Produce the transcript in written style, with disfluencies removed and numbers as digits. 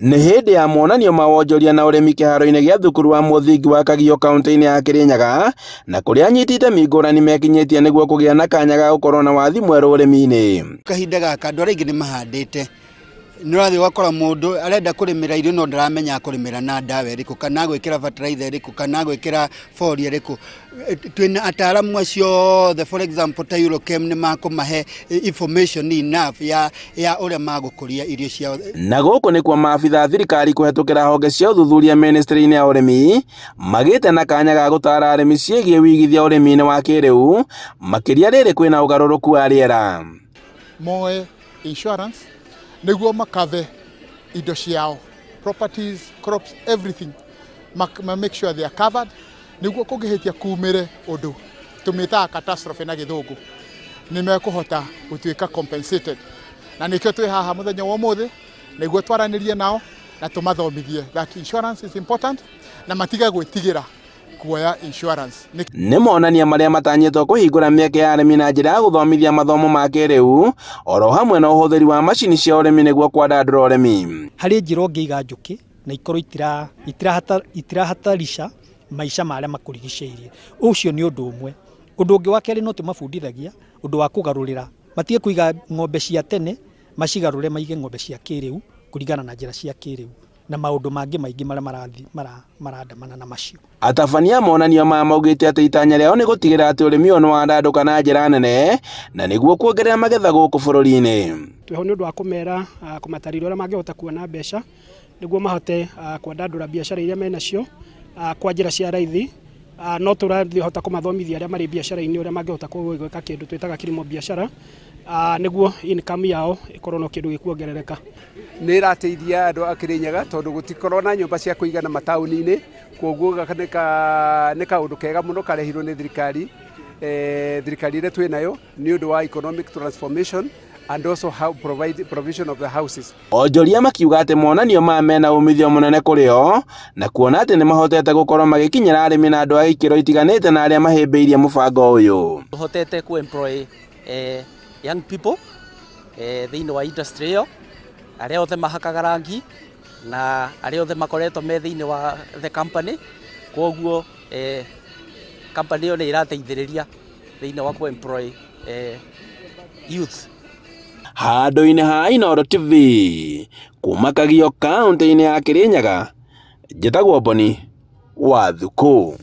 Nĩ hĩndĩ ya monanio ma wonjoria na ũrĩmi kĩharo-inĩ gĩa thukuru wa mũthingi wa Kagio kaunti-inĩ ya Kirinyaga, na kũrĩa anyiti itemi ngũrani mekinyĩtie nĩguo kũgĩa na kanya ga gũkorwo na wathi mwerũ ũrĩmi-inĩ. Kahinda gaka andũ arĩa aingĩ nĩ mahandĩte, nĩ ũrathiĩ ũgakora mũndũ arenda kũrĩmĩra irio no ndaramenya akũrĩmĩra na ndawa ĩrĩkũ kana agwĩkĩra bataraitha ĩrĩkũ kana agwĩkĩra foliar ĩrĩkũ. Twĩna ataaramu acio othe, for example ta Eurochem nĩ makũmahe information enough ya ũrĩa magũkũria irio ciao. Na gũkũ nĩkuo maabitha a thirikari kũhetũkĩra honge cia ũthuthuria mĩnĩstrĩ-inĩ ya ũrĩmi magĩte na kanya ga gũtara arĩmi ciĩgiĩ wĩigithia ũrĩmi-inĩ wa kĩrĩu makĩria rĩrĩ kwĩna ũgarũrũku wa rĩera. Moe insurance nĩguo makave indo ciao, properties, crops, everything, ma make sure they are covered nĩguo kũngĩhĩtia kumĩre ũndũ tũmĩtaga catastrophe na Gĩthũngũ, nĩ mekũhota gũtuĩka compensated. Na nĩkĩo twĩ haha mũthenya wa ũmũthĩ nĩguo twaranĩrie nao na tũmathomithie that insurance is important na matige gwĩtigĩra kuoya insurance. Nĩ monania marĩa matanyĩtwo kũhingũra mĩeke ya arĩmi na njĩra ya gũthomithia mathomo ma kĩrĩu oro hamwe na ũhũthĩri wa macini cia ũrĩmi nĩguo kwandandũra ũrĩmi. Harĩ njĩra ũngĩiga njũkĩ na ikorwo itirahatarisha maica ma arĩa makũrigicĩirie. Ũcio nĩ ũndũ ũmwe. Ũndũ ũngĩ wa kerĩ no tũmabundithagia ũndũ wa kũgarũrĩra, matige kũiga ng'ombe cia tene, macigarũre maige ng'ombe cia kĩrĩu kũringana na njĩra cia kĩrĩu na maũndũ mangĩ maingĩ marĩa marandamana na macio. Atabania a monanio maya maugĩte atĩ itanya rĩao nĩ gũtigĩrĩra atĩ ũrĩmi ũyũ nĩ wandandũka na njĩra nene na nĩguo kuongerera magetha gũkũ bũrũri-inĩ. Twĩho nĩ ũndũ wa kũmera, kũmatarĩria ũrĩa mangĩhota kuona mbeca nĩguo mahote kwandandũra biacara iria menacio kwa njĩra cia raithi. No tũrahota kũmathomithia arĩa marĩ biacara-inĩ ũrĩa mangĩhota gwĩka kĩndũ twĩtaga kilimo biacara nĩguo income yao ĩkorwo no kĩndũ gĩkuongerereka. Nĩ ĩrateithia andũ a Kĩrĩnyaga tondũ gũtikorwo na nyũmba cia kũigana mataũni-inĩ, kwoguo gaka nĩ kaũndũ kega mũno karehirwo nĩ thirikari, thirikari ĩrĩa twĩ nayo nĩ ũndũ wa economic transformation and also how provide provision of the houses. Onjoria makiuga atĩ monanio maya mena umithio mũnene kũrĩ o na kuona atĩ nĩ mahotete gũkorwo magĩkinyĩra arĩmi na andũ a ikĩro itiganĩte na arĩa mahĩmbĩirie mũbango ũyũ. Tũhotete ku employ young people thĩinĩ wa industry ĩyo, arĩa othe mahakaga rangi na arĩa othe makoretwo me thĩinĩ wa the company, koguo company ĩyo nĩ ĩrateithĩrĩria thĩinĩ wa ku employ youth. Handũ-inĩ ha Inooro TV, kuma Kagio kaũntĩ-inĩ ya Kĩrĩnyaga, njĩtagwo Boni wa Thukũ.